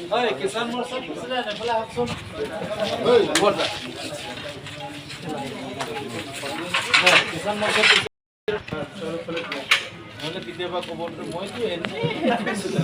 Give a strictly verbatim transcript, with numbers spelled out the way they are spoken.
Oi, Kisan Morcha president, এইফালে আহকচোন। Kisan Morcha president। নহ'লে কেতিয়াবা ক'ব, "মইতো এনেই আছিলো।"